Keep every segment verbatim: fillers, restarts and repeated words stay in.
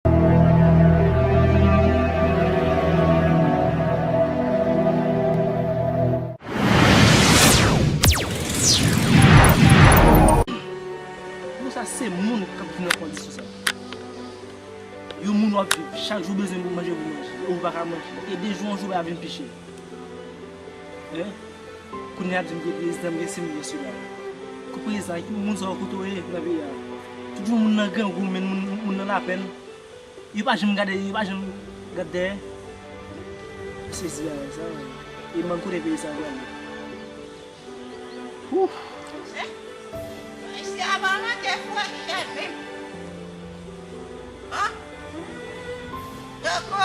Pou sa se moun k ap viv nan kondisyon sa. Yon moun w ap viv, chak jou w bezwen pou manje pou manje, ou pa ka manje. E de jou an jou, bagay ap vin pi chè. Hein? Kounye a ap di m gen prezidan, m gen sesi, m gen sela. Kou prezidan, ki moun sa yo kote w ye nan peyi a? Toujou moun nan grangou, men moun, moun nan lapèn. Yo pa janm gade, yo pa janm gade dèyè. Sezi bagay sa, wi. E m kote peyi sa prale. Ouf. Mesye, aparman te fwè chèf, wi. An? Doko?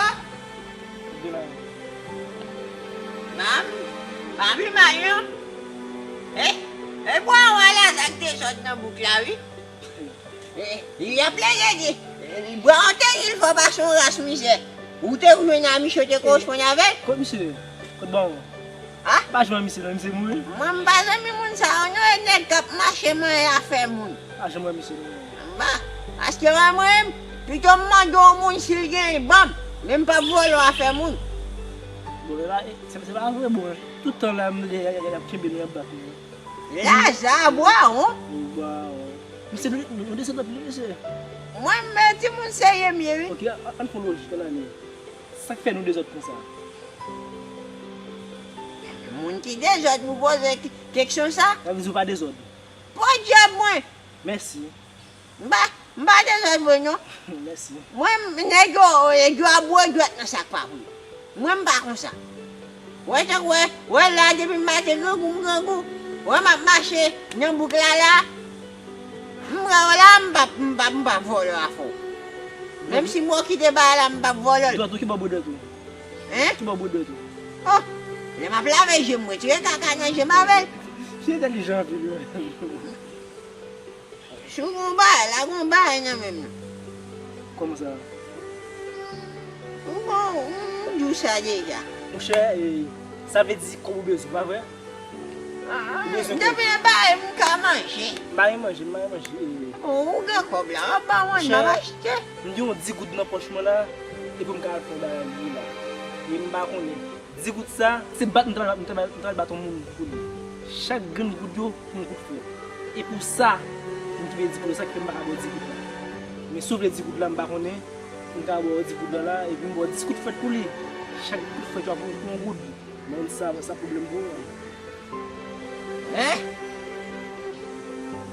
Bab, bab li mal, non? E, e bwa w ala sa k te sot nan bouk la, wi. E, li ap plede di, e, bwa w te di l fò pase yon ras mizè. Ou te jwenn a misye, w te koresponn avè l? Kot misye? Kot bwa w? A? Pa jwenn misye non, misye mouri. Mwen m pa zanmi moun sa yo non, e nèg k ap mache manyen afè moun. Pa janm wè misye non. Ba, paske mwen menm, pito m mande yon moun si l gen ban m, men m p ap vòlò afè moun. Bon, e pa, e, se, se pa vre bon. Tout tan la, m, y, y, y, y ap kenbe nou, y ap bat nou. Laza, bwa w. Bwa w. Misye, nou, nou, nou desann anpil, mesye. Mwen, men timoun serye m ye, wi. Ok, a, a, ann fè yon lojik, ann ale. Sa k fè nou dezòd konsa? Moun ki dezòd pou poze k-, keksyon sa? Sa vle di ou pa dezòd? Podyab mwen! Mèsi. M pa, m pa dezòd vre non. Mèsi. Mwen, nèg yo, nèg yo ap bwè dwèt nan sa k pa pou yo. Mwen, m pa konsa. Wè, tank wè, wè la, depi maten, grangou, m grangou. Wè, m ap mache nan bouk la, la. M wè w la, m p ap, m p ap, m p ap vòlò afè w. Menm si m okite bagay la, m p ap vòlò l. Dwèt ou ki bò bò dwèt ou? Hein? Ki bò bò dwèt ou? Oh, lè m ap lave je m, retire kaka nan je m avè l. Misye entèlijan anpil, wi. Si w gon bagay, la gon bagay nan men m nan. Kòman sa? Ou gon, ou di w sa deja. Monchè, e, sa vle di kòb ou bezwen, pa vre? Ah, ou bezwen kòb. Depi e bagay m ka manje. M pa gen manje, m pa gen manje, e. Bon, ou gen kòb la, w ap ba mwen, m ap achte. Monchè, m gen yon di goud nan pòch mwen la, e pou m ka al fè yon bagay li la. E m pa konnen. Di goud sa, se bat m ta pral, m ta pral, m ta pral bat yon moun pou li. Chak grenn goud yo, pou yon kout frèt. E pou sa, m kenbe di goud la, sa k fè m pa ka ba w di goud la. Men si w vle di goud la, m pa konnen, m ka ba w di goud la la, epi m ba w dis kout frèt pou li. Chak kout frèt yo ap pou yon goud. Men sa, sa pwoblèm pou ou. Hein?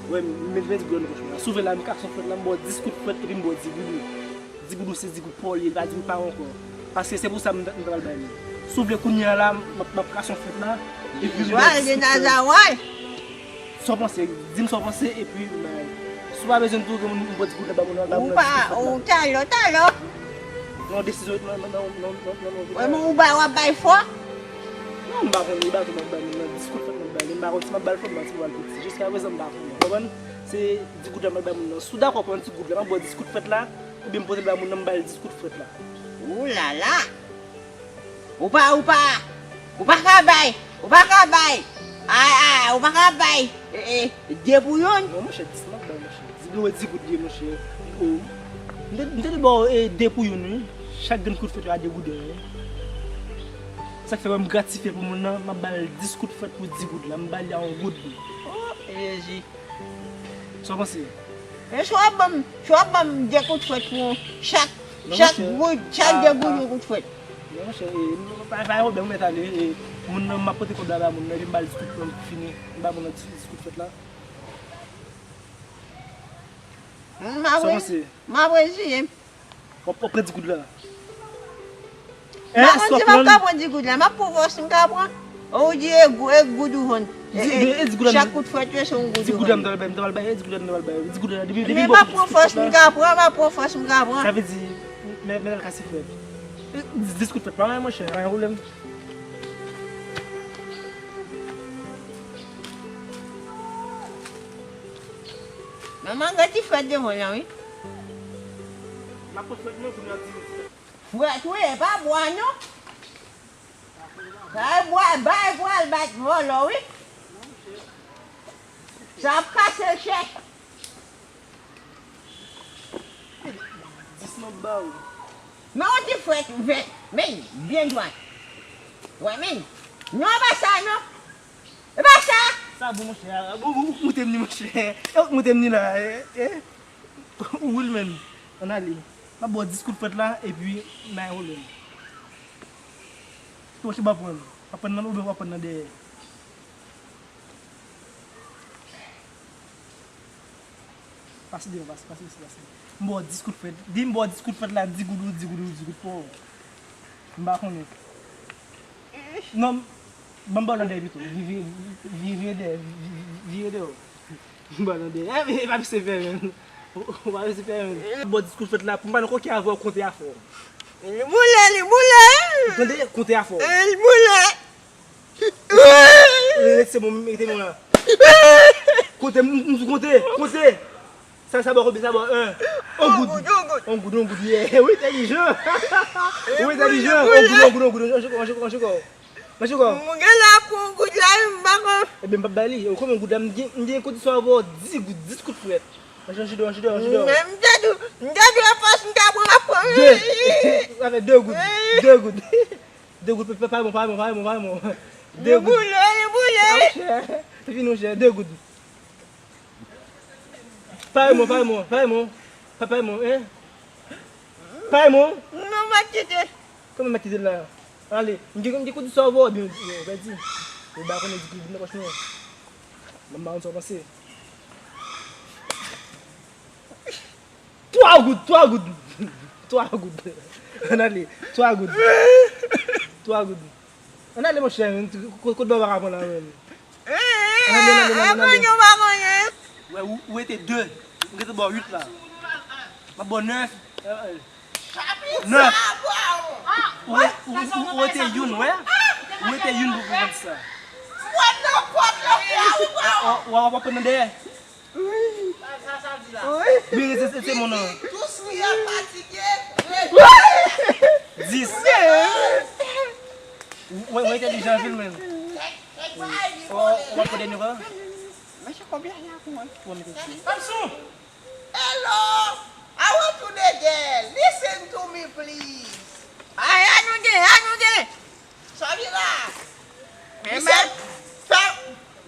Wè, m, m met di goud nan pòch mwen la. Si w vle la, m ka son frèt la, m ba w dis kout frèt, epi m ba w di goud. Di goud ou se di goud pa w li, li pa di goud pa w ankò. Paske se pou sa m, m ta pral bay li. Si w vle kounye a la, m, m ap, m ap kase yon frèt la, epi m ba w dis kout frèt. Sa w panse, di m sa w panse, epi m bay. Si w pa bezwen m tou, gen moun m ba w dis goud la, ba moun nan, ba moun nan dis kout frèt la. Ou pa, ou talò, talò. Non, desizyon, non, non. Wè, men ou bay, w ap bay fò. Non, m pa konn, li bato m ap bay moun nan, dis kout frèt m ap bay li, m pa konn si m ap ba l fò, m pa konn si m ap ba l piti. Jiskaprezan, m pa konnen. Ou konprann? Se di goud la m ap bay moun nan. Si w dakò pran di goud la, m ap ba w dis kout frèt la. Oubyen m pote l ba moun nan, m ba l dis kout frèt la. Ou la la! Ou pa, ou pa, ou pa ka bay, ou pa ka bay, a, a, ou pa ka bay, e, e, de pou youn. Non, monchè, dis m ap bay, monchè. Di, di goud li ye, monchè. O, m te, m te dwe ba w, e, de pou youn, wi. Chak grenn kout frèt yo a de goud, wi. Sa k fè wè m gratifye pou moun nan, m ap ba l dis kout frèt pou di goud la. M ba li a yon goud. O, Jezi. Sa w panse? Men si w ap ban m, si w ap ban m de kout frèt pou chak, chak goud, chak de goud yon kout frèt. Non, monchè, e, pa, pa gen pwoblèm, ou mèt ale, e, moun nan, m ap pote kòb la ba moun nan, epi m ba l dis kout frèt pou fini. M ba moun nan dis, dis kout frèt la. M ap, sa w panse? M ap reziye m. W ap, w ap pran di goud la. Hein, èske w ap pran? M pa konn si m ap ka pran di goud la. M ap pran fòs m ka pran. Ou di e gou-, e goud ou vann. E, e, e di goud la, chak kout frèt yo se yon goud ou vann. Di goud la m ta pral bay, m ta pral bay, e di goud la m ta pral bay. Di goud la, depi, depi m ba w pran fòs m ka pran, m ap pran fòs m ka pran. Sa vle di, men, men l kase frèt. Dis, dis kout frèt, pa gen monchè, pa gen pwoblèm. Manman gen ti frèt devan l lan, wi. M ap pran frèt mwen pou nou ap di. Frèt wi, e pa bwa non. Bay bwa, bay bwa l bat vòlò, wi. Sa ap kase l chè. Bon. Men yon ti frèt ouvè, men byen dwat. Wè, men. Non, pa sa, non. E pa sa. Sa bon, monchè. Bon, bon, ou k moute m ni, monchè. E ou k moute m ni la, e, e. Ou wi l menm. Ann ale. M ap ba w dis kout frèt la, epi m a envole m. Tou monchè, m ap pran. W ap pran nan oubyen w ap pran nan dèyè. Pase devan, pase, pase, pase, pase. M ba w dis kout frèt. Di m ba w dis kout frèt la, di goud ou, di goud ou, di goud pa w. M pa konnen. Non, ban m ba w nan dèyè pito. Vire, vire, vire dèyè, vire dèyè. M ba w nan dèyè. E, e, pa pise fè menm. Ou pa pise fè menm. M ba w dis kout frèt la, pou m pa nan koke avè w konte afè w. Li boule, li boule. Tande, konte afè w. Li boule. Rete bon, rete bon la. Konte, m, m, konte, konte. Sa, sa ba w konbyen, sa ba w, en. On goud. On goud, on goud. On goud, on goud, yeah. Ou entèlijan. Ou entèlijan. On goud, on goud, on goud. Manje kò, manje kò. Manje kò. Mwen gen la pou on goud la, m pa kon. Ebyen, m p ap bay li. Ou konbyen goud la, m gen, m gen kondisyon avè w, dis goud, dis kout frèt. Manje, manje dlo, manje dlo, manje dlo. Men m te di, m te di, an fòs, m te pran, m ap pran. De. Avè de goud. De goud. De goud, pa, pa, pa, pa, pa, pa, pa, pa. De goud. Li boule, li boule. Monchè, vin, monchè, de goud. Pare mwen, pare mwen, pare mwen. Pa pare mwen, en? Pare mwen. Non, m ap kite. Kòman m ap kite la? Ale, m gen, m gen kondisyon avè w, byen, ou pèdi. Ou ba konnen di ki vin nan pòch mwen. Mwen pa konn sa w panse. Twa goud, twa goud. Twa goud. Ann ale, twa goud. Twa goud. Ann ale, monchè, kote, kote bò pa ka pran la menm. Ann ale, ann ale, ann ale, ann ale. Wè, ou, ou rete de. M rete bò uit la. M ap bò nèf. Nèf. Ou re-, ou, ou, ou rete youn, wè. Ou rete youn pou, pou konn sa. Ou, ou, ou ap pran nan dèyè. Wi. Wi, se, se, se mon non. Tous li a fatige. Dis. Ou, ou entèlijan anpil menm. Ou, ou ap pote nou pa? Mesye, konbyen la pou mwen? Ou mete sou. Hello! I want to the girl. Listen to me, please. Ay, ann nou gen, ann nou gen. Sa vin la. Misye fè,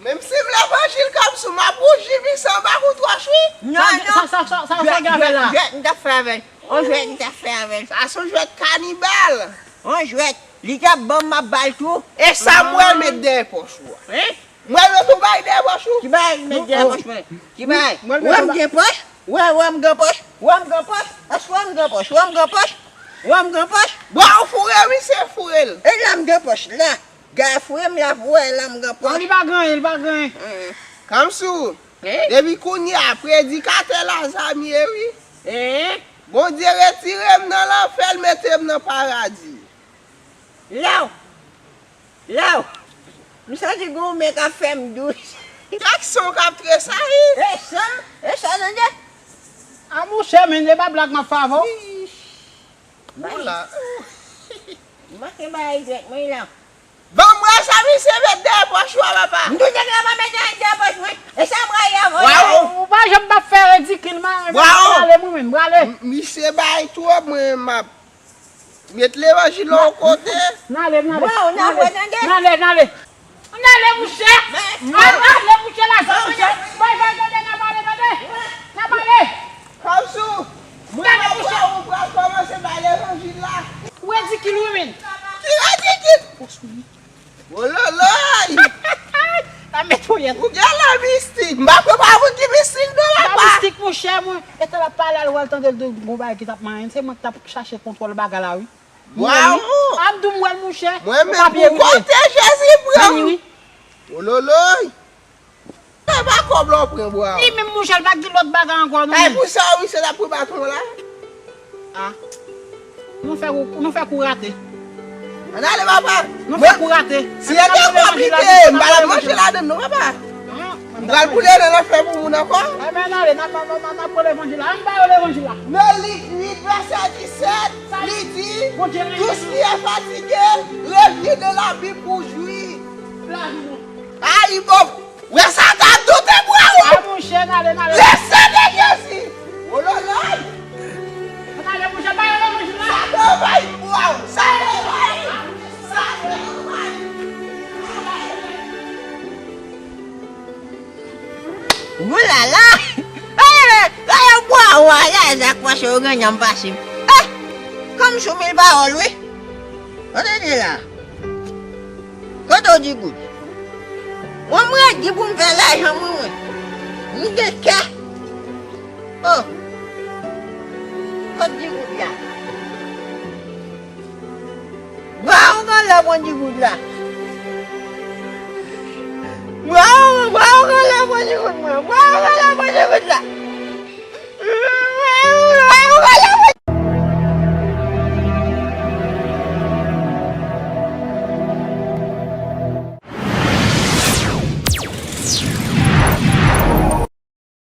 menm si m levanjil kòmsi m ap wouji misye anba koutwòch wi. Non, non. Sa, sa, sa, sa, sa gen avè l la? Jwèt, jwèt, m t ap fè avè l. On jwèt, m t ap fè avè l. Sa se on jwèt kanibal. On jwèt. Li t ap ban m, m ap ba l tou. E sa m wè l met dèyè pòch ou a. Hein? Mwen met yon bagay dèyè pòch ou. Ki bagay m met dèyè pòch mwen? Ki bagay? Wè m gen pòch? Wè, wè m gen pòch? Wè m gen pòch? Èske wè m gen pòch? Wè m gen pòch? Wè m gen pòch? Bon, ou foure, misye foure l. E la m gen pòch, la. Gade foure m la pou wè, la m gen pòch. Non, li pa gen anyen, li pa gen anyen. Kamsou, depi kounye a, predikatè Laza m ye, wi. Bondye retire m nan lanfè, l mete m nan paradi. Lèw! Lèw! M santi goumen k ap fè m dous. Kèk san k ap tresayi. E san, e san, tande. A monchè, men, e pa blag m ap fè avè w. Ou la. M manke bay dwèt mwen la. Ban m wè sa misye met dèyè pòch ou a, papa. M tou nèg la pa met anyen dèyè pòch mwen. E sa m rayi avè w. Ou pa janm p ap fè ridikil, m ale mwen menm, m prale. M, misye bay twòp, mwen m ap Met levanjil la yon kote. N ale, n ale. Bon, n ale, tande. N ale, n ale. N ale, mouche. N ale, mouche, Laza, mouche. Bay, bay, tande, n ap ale, tande. N ap ale. Kamsou, mwen mwen pral kòmanse bay levanjil la. Ou ridikil, wi, men. Ki ridikil? Wololoy! Sa met ponyèt. Ou gen lè mistik. M pa kwè pa moun ki mistik non, papa. Pa mistik, monchè, mwen. Etan l ap pale a, l wè l tande l di gon bagay ki t ap manyen. Se mwen ki t ap chache kontwòl bagay la, wi. Waw! A m di w m wè l, monchè. Mwen menm pou kote Jezi pran m. Wi, wi. Wololoy! Se pa kòb la w pran, bwa. Li menm, monchè, l pa gen lòt bagay ankò, non. Kay pou sa, wi, se l ap pran baton la. A. Nou fè kou, nou fè kou rate. Ann ale, papa. Nou fè kou rate. Si e te kòb li te ye, m pa t ap manje ladann, non, papa. M pral boule nan lanfè pou moun ankò. Ebyen, ann ale, n ap, n ap, n ap, n ap pran levanjil la. Ann ba yo levanjil la. Nan Lik uit, vèsè disèt, li di, tous qui est fatigué, revenez dans la Bible pour jouir. Lavi nou. Ayi, bon. Wè sa gad dote bwa ou. A, monchè, n ale, n ale. Le sang de Jésus. Wololoy. N ale, monchè, Ay, waw, sa e, sa e. Oulala! Gade, gade bwa w a la, Zak pase yo gen nyanm pase. Eh! Kòm sou mil pawòl, wi. Kote w ye la? Kote w di goud? Mwen, m redi pou m fè lajan mwen, mwen. M gen kè. Oh! Kote w di goud la? Bwa w gen lè pran di goud la. Bwa w, bwa w gen lè pran di goud mwen. Bwa w gen lè pran di goud la.